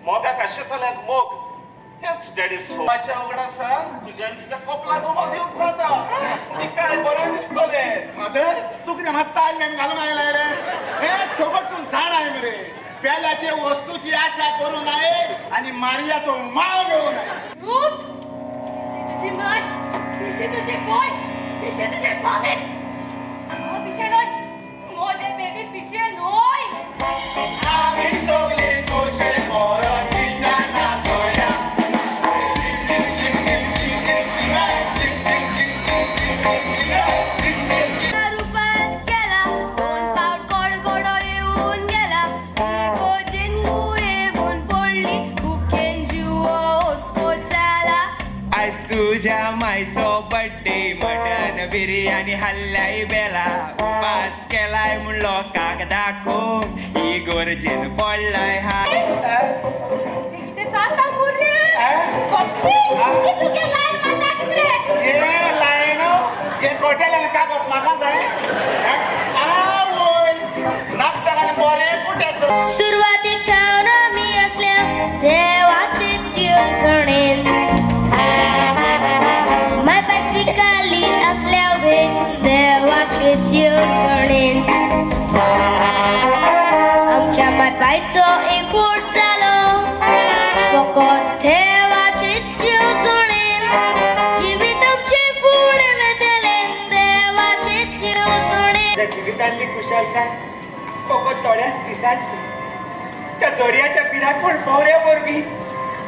मोगाक आशेतल्यांक मोग हेच डॅडी सोमाच्या उगडासान तुज्या तिच्या कोपलाक उमो दिवंक जाता. तिकाय बरें दिसतलें. फादर तूं कितें म्हाका ताळल्यान घालून आयलाय रे? हे सगट तूं जाण आहे मरे. पेल्याचे वस्तूची आशा करू नये आणि मारियाचो माव घेऊ नये. रूप पिशे तुझी माय, पिशे तुझे बोट, पिशे तुझे मामे. हांव पिशे न्हय, म्हजें बेबी पिशे न्हय. आमी सगळीं खुशे मरण नाचोया. उपास केला दोन फावट गोडगोडो येवन गेला इगोजेन येवन पडली भुकेन जीव हुस्को जाला. आज तुझ्या मायचो बड्डे, मटन बिर्याणी हल्ल्याय बेला. उपास केलाय म्हूण लोकांक दाखोवंक इगोर्जेन पडलाय हा. कितें सांगता मुर्रे? तुगे लायन मारता कितें? हे लायन हे कोटेल्यान कागद म्हाका जाय. आवय नागसारान बरें कुठे. सुरवातीक थावन आमी असल्या देवाचेच येवजणेन माय पाचवी काली असल्या भेट देवाचेच येवजणेन आमच्या मायपायचो एकवट जालो फकत देवाचेच येवजणेन जिवीत आमचें फुडें वतलें देवाचेच येवजणेन. त्या जिवितांतली कुशलताय फकत थोड्याच दिसांची. त्या दर्याच्या पिराकूळ भोंवऱ्या वरवीं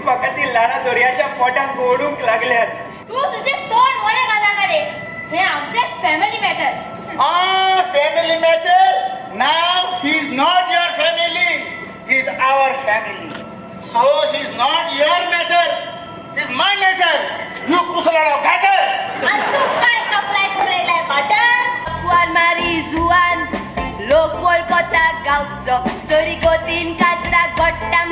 म्हाका ती ल्हारां दर्याच्या पोटांत ओडूंक लागल्यात. तूं तुजें तोंड मोडें घालनाका रे. हें आमचें family matter. Ah, family matter? Now he is not your family. He is our family. So he is not your matter. He is my matter. You कुसलाडो गाटर. आनी तूं काय कपलाय उडयलाय बटर? जुवान मारी जुवान लोक वळखता गांवचो सरी गोतीन काजरा गोट्टा.